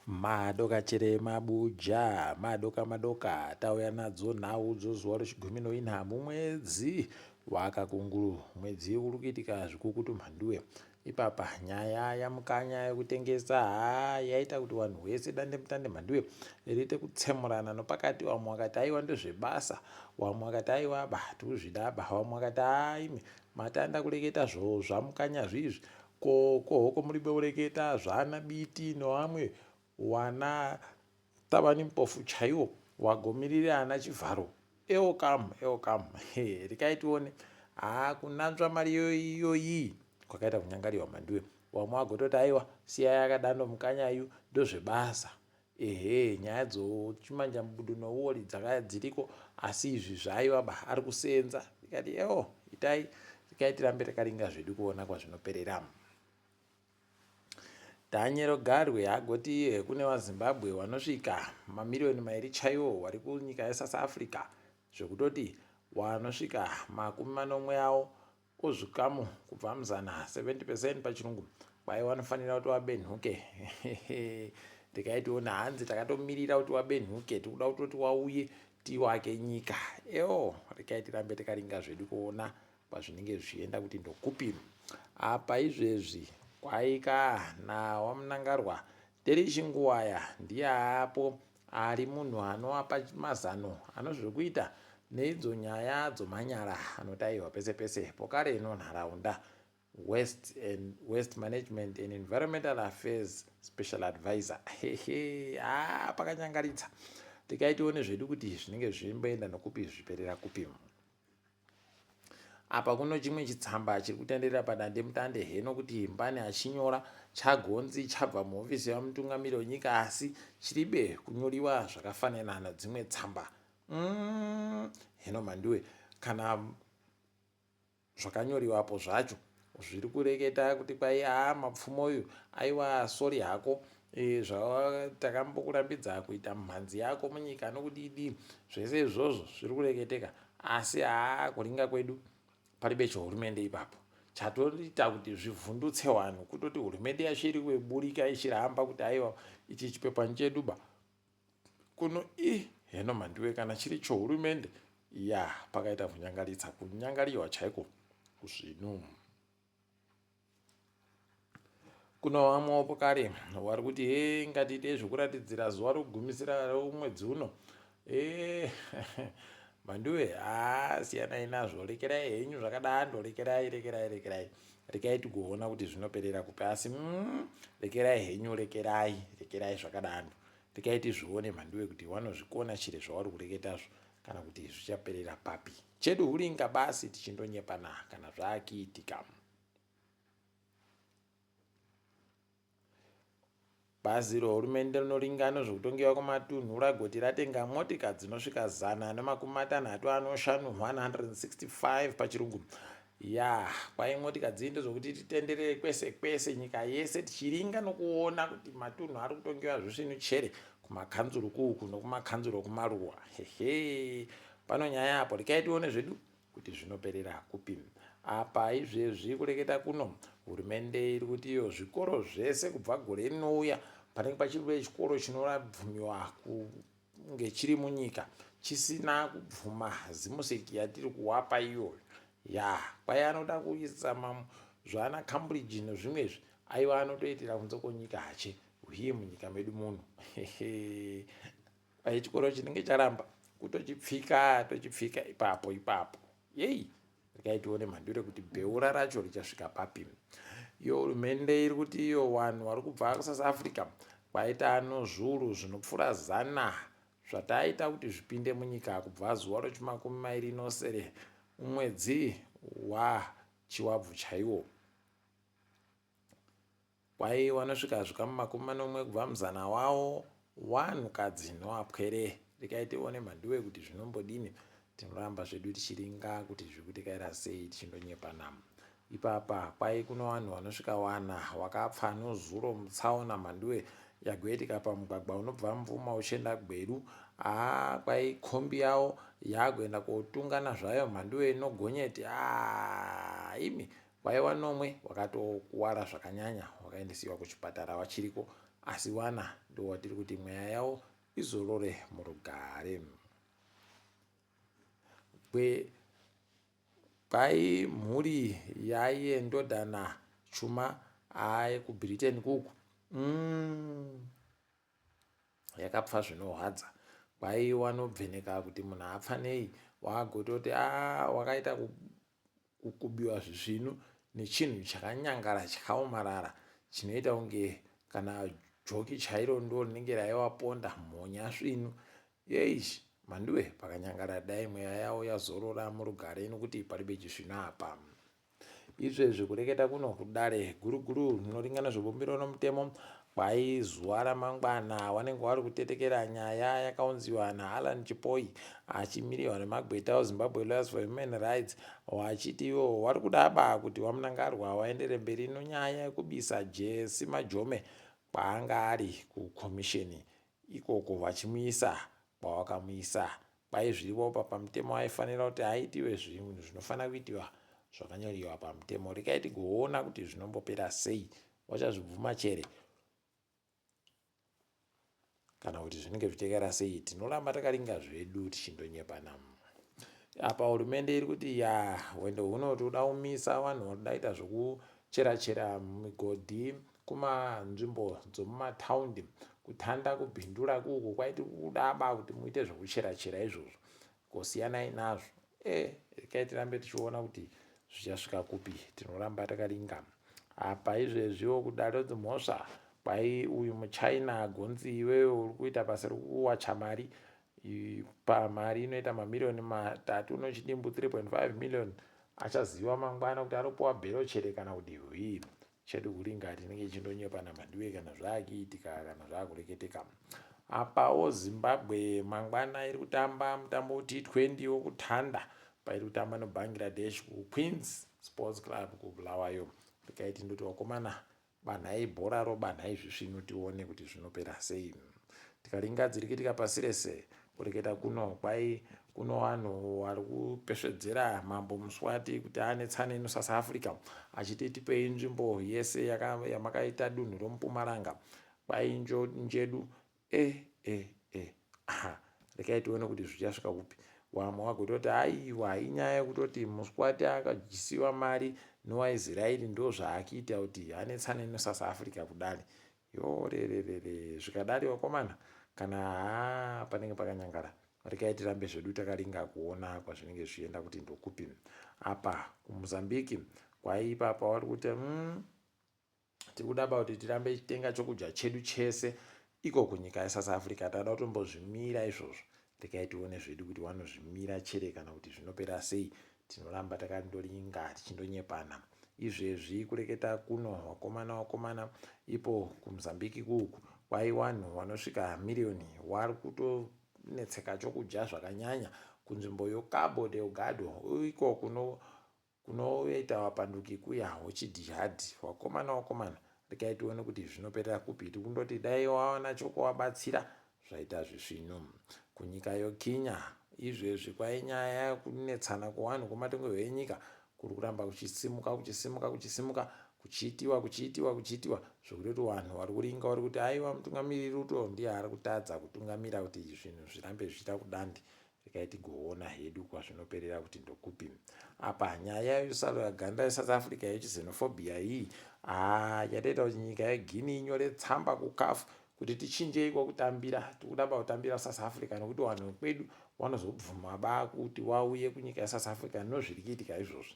Madoka chere mabuja, madoka madoka, tauya nadzo nhau dzozuva rechigumi noina mumwedzi waKakunguru, mwedzi uri kuitika zvikukutu mhanduwe. Ipapa nyaya yaMukanya yekutengesa haa yaita kuti vanhu wese dandemutande mhanduwe riite kutsemurana nopakati. Vamwe vakati aiwa ndezvebasa, vamwe vakati aiwa ba tikuzvida ba, vamwe vakati haa imi matanda kureketa zvaMukanya zviizvi ko kohoko muri beureketa zvana Biti nevamwe wana Thabani Mpofu chaiwo wagomirire ana Chivharo ewo kam ewo kam rekai tione haa kunanzva mari iyoyi kwakaita kunyangariwa mhanduwe. Wamwe wagototi aiwa siyai akadando Mukanyayu ndozvebasa. Ehe nyaya dzochimanja mubudu nouori dzakaya dziriko asi izvi zvaiwa ba ari kuseenza ndikati ewo itai rekai tirambe takaringa zvedu kuona kwazvinoperera. Daniel Garwe agoti iye kune vaZimbabwe vanosvika mamiriyoni mairi chaiwo vari kunyika yeSouth Africa zvekutoti vanosvika 70 avo kuzvikamu kubva muzana 70 percent pachirungu kwai vanofanira kuti wabenhuke. Rekai tione hanzi takatomirira kuti wabenhuke tikuda kutoti wauye tiwake nyika ewo rekai tirambe tikaringa zvedu kuona kwazvinenge zvichienda kuti ndokupi apa izvezvi kwaika nawaMnangagwa Terry Chinguwaya ndiye apo ari munhu anoapa mazano anozvekuita neidzo nyaya dzomanyara anotaiwa pese pese pokare ino nharaunda Waste and Waste Management and Environmental Affairs Special Advisor. Hehe, ah, pakanyangaritsa. Tikai tione zvedu kuti zvinenge zvimboenda nokupi zviperera kupi. Apa kuno chimwe chitsamba chiri kutenderera padandemutande heno kuti mbani achinyora chagonzi chabva muhofisi yamutungamiri wenyika asi chiribe kunyoriwa zvakafanana nedzimwe tsamba. Heno mhanduwe kana zvakanyoriwapo zvacho zviri kureketa kuti kwai haa Mapfumo uyu aiwa sori hako e, zvatakambokurambidza kuita mhanzi yako munyika nokudidi zvese izvozvo zviri kureketeka asi haa kuringa kwedu paribe chehurumende ipapo chatoita kuti zvivhundutse vanhu kutoti hurumende yacho iri kuburika ichiramba kuti aiwa ichi chipepa chedu ba kuno i heno mhandiwe kana chiri chohurumende ya pakaita kunyangaritsa kunyangariwa chaiko kuzvinu. Kuno vamwewo pokare vari kuti he ngatiite zvekuratidzira zuva rokugumisira romwedzi uno e mhanduwe haa siyanai nazvo rekerai henyu zvakadando rekerai rekerai rekerai rekai tigoona kuti zvinoperera kupi asi rekerai henyu rekerai rekerai zvakadando rekai tizvione mhanduwe kuti wanozvikona chire zvauri kureketazvo kana kuti zvichaperera papi chedu huringa basi tichindonyepana kana zvakiitika. Bazi rehurumende rinoringana zvekutongewa kwematunhu ragoti ratenga motika dzinosvika 165, 165 pachirungu. Ya, kwai motika dzii ndezvokuti titenderere kwese kwese nyika yese tichiringa nokuona kuti matunhu ari kutongewa zvisvinu chere kumakanzuru kuuku nokumakanzuru okumaruwa. Hehe, pano nyaya apo rekai tione zvedu kuti zvinoperera kupi. Apa izvezvi kureketa kuno hurumende iri kuti iyo zvikoro zvese kubva gore rinouya panenge pachiri chikoro chinobvumiwa kunge chiri munyika chisina kubvuma ZIMUSEC yatiri kuwapa iyoyo. Ya, kwai anoda kuisa zvana Cambridge nezvimwe izvi aiwa anotoitira kunze kwenyika hache huye munyika medu muno. Kwai chikoro chinenge charamba kutochipfika tochipfika ipapo ipapo. Yei, rekai tione mhandure kuti bheura racho richasvika papi. Iyo hurumende iri kuti iyo vanhu vari kubva kuSouth Africa kwaita ano zviuru zvinopfuura 100 zvataita kuti zvipinde munyika kubva zuva rechimakumi mairi nosere mwedzi waChiwabvu chaiwo. Kwai wanosvika zvikamu 70 kubva muzana wawo wanhukadzi nowapwere. Rekai tione mhanduwe kuti zvinombodini. Tinoramba zvedu tichiringa kuti zvikutekaira sei tichindonyepana. Ipapa kwai kuno vanhu vanosvika wana wakapfa nozuro mutsaona mhanduwe yagoitika pamugwagwa unobva Mvuma uchienda Gweru. Haa kwai kombi yawo yagoenda kotungana zvayo mhanduwe nogonyeti. Haa imi kwaiwa nomwe wakatokuwara zvakanyanya wakaendesiwa kuchipatara wachiriko. Asi wana ndowatiri kuti mweya yawo izorore murugare. Kwe kwai mhuri yaiye ndodana chuma aye kuBritain kuku mm. Yakapfa zvinohwadza kwai wanobveneka kuti munhu apfa nei wagototi a ah, wakaita kukubiwa zvisvinu nechinhu chakanyangara chakaomarara chinoita kunge kana joki chairo ndo rinenge raiwaponda mhonya svinu yeish mhanduwe pakanyangara dai mweya yawo yazorora murugare nokuti paribe chisvinu apa. Izvezvi kureketa kuno kudare guru guru rinoringana zvebumbiro romutemo kwai zuva ramangwana wanenge wari kutetekera nyaya yakaunziwa naAllan Chipoyi achimiriwa nemagweta eZimbabwe Lawyers for Human Rights wachiti ivo wari kudaba kuti waMnangagwa waendere mberi nonyaya yekubisa Jesse Majome kwaanga ari kukomisheni ikoko vachimuisa kwawakamuisa Kwai zviripo pa pamutemo aifanira kuti aitiwe zvinhu zvinofanira kuitiwa zvakanyoriwa pamutemo. Rekai tigoona kuti zvinombopera sei. Wachazvibvuma chere kana kuti zvinenge zvichekera sei. Tinoramba takaringa zvedu tichindonyepana. Apa hurumende iri kuti ya hwendo huno toda kumisa vanhu vanoda kuita zvekuchera chera migodhi kumanzvimbo dzomumataundi kutanda kubhindura kuku kwaiti kudaba kuti muite zvekuchera chera izvozvo kosiyanai nazvo e eh, rekai tirambe tichiona kuti zvichasvika kupi tinoramba takaringa apa izvezviwo kudare dzimhosva kwai uyu muchina gonzi iwewe uri kuita basa rekuwacha mari pamari inoita mamiriyoni matatu nochidimbu 3.5 million achaziva mangwana kuti anopuwa bhero chere kana kuti hwii Chedu kuringa tinenge tichindonyepa naMhanduwe kana zvakuitika kana zvakureketeka. Apawo Zimbabwe mangwana iri kutamba mutambo T20 wokutanda pairi kutamba noBangladesh kuQueens Sports Club kuBulawayo. Regai tindoti wakomana banhai bhoraro banhai zvisvinu tione kuti zvinopera sei. Tikaringa dziri kuitika pasi rese kureketa kuno kwai kuno vanhu vari kupesvedzera mambo Muswati kuti anetsane neSouth Africa achiti tipei nzvimbo yese yamakaita dunhu romuPumalanga kwai njedu e e e aha rekai tione kuti zvichasvika kupi wamwe wagototi aiwa inyaya yekutoti Muswati akadyisiwa mari nowaIsraeri ndozvaakiita kuti anetsane neSouth Africa kudari Yorererere zvikadari vakomana kana haa panenge pakanyangara rekai tirambe zvedu takaringa kuona kwazvinenge zvichienda kuti ndokupi apa kuMozambique kwaipa apa wari kuti mm, tiri kudaba kuti tirambe tichitenga chokudya chedu chese iko kunyika yeSouth Africa tada kutombozvimira izvozvo Regai tione zvedu kuti wanozvimira chere kana kuti zvinopera sei. Tinoramba takandoringa tichindonyepana. Izvezvi kureketa kuno wakomana wakomana ipo kuMozambique kuuku kwai wanhu wanosvika miriyoni wari kutonetseka chokudya zvakanyanya kunzvimbo yoCabo Delgado iko kuno Kunoita vapanduki kuya huchidhihadhi wakomana wakomana regai tione kuti zvinoperera kupi tikundoti dai wawana chokuvabatsira zvaita zvisvinu kunyika yokinya izvezvi kwainyaya kunetsana kwevanhu kwematongerwo enyika kuri kuramba kuchisimuka kuchisimuka kuchisimuka kuchiitiwa kuchiitiwa kuchiitiwa zvekutoti vanhu vari kuringa vari kuti aiwa mutungamiriri Ruto ndiye ari kutadza kutungamira kuti zvinhu zvirambe zvichiita kudandi Regai tigoona hedu kwazvinoperera kuti ndokupi. Apa nyaya yusarura ganda yeSouth Africa yechixenophobia iyi haa yatoita kuti nyika yeGuinea inyore tsamba kuCAF kuti tichinjei kwekutambira tikuda pakutambira South Africa nekuti vanhu vekwedu vanozobvuma ba kuti wauye kunyika yeSouth Africa nozviri kuitika izvozvi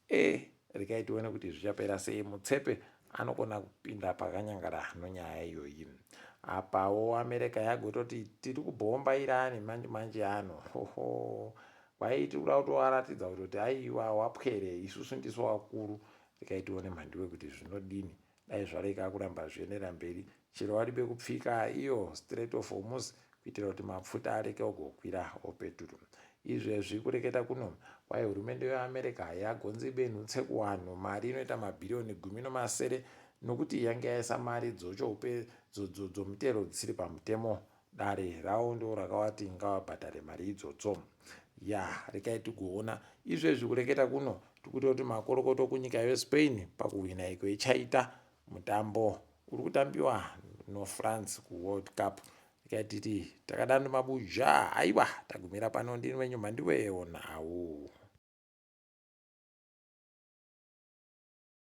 e regai tione kuti zvichapera sei mutsepe anokona kupinda pakanyangara nonyaya iyoyi apawo america yagototi tiri kubhomba irani manje manje ano hoho kwai tiri kuda kutovaratidza kutoti aiwa wapwere isusu ndisu wakuru regai tione mhandiwe kuti zvinodini Dai zvarega kuramba zvichienderera mberi chero waribe kupfika iyo Strait of Hormuz kuitira kuti mapfuta areke ogokwira opeturu. Izvezvi kureketa kuno kwai hurumende yeAmerica yagonzi ibenhutse kuwanhu mari inoita mabhiriyoni 17 nokuti yange yaisa mari dzochoupe dzomutero dzisiri pamutemo. Dare rawo ndo rakawati ngawabhadhare mari idzodzo. Ya, rekai tigoona. Izvezvi kureketa kuno tikutoti makorokoto kunyika yeSpain pakuhwina iko ichaita mutambo uri kutambiwa noFrance kuWorld Cup. Tikaititi takadano mabuja, aiwa, tagumira pano. Ndini wenyu Mhandiwe, nhau.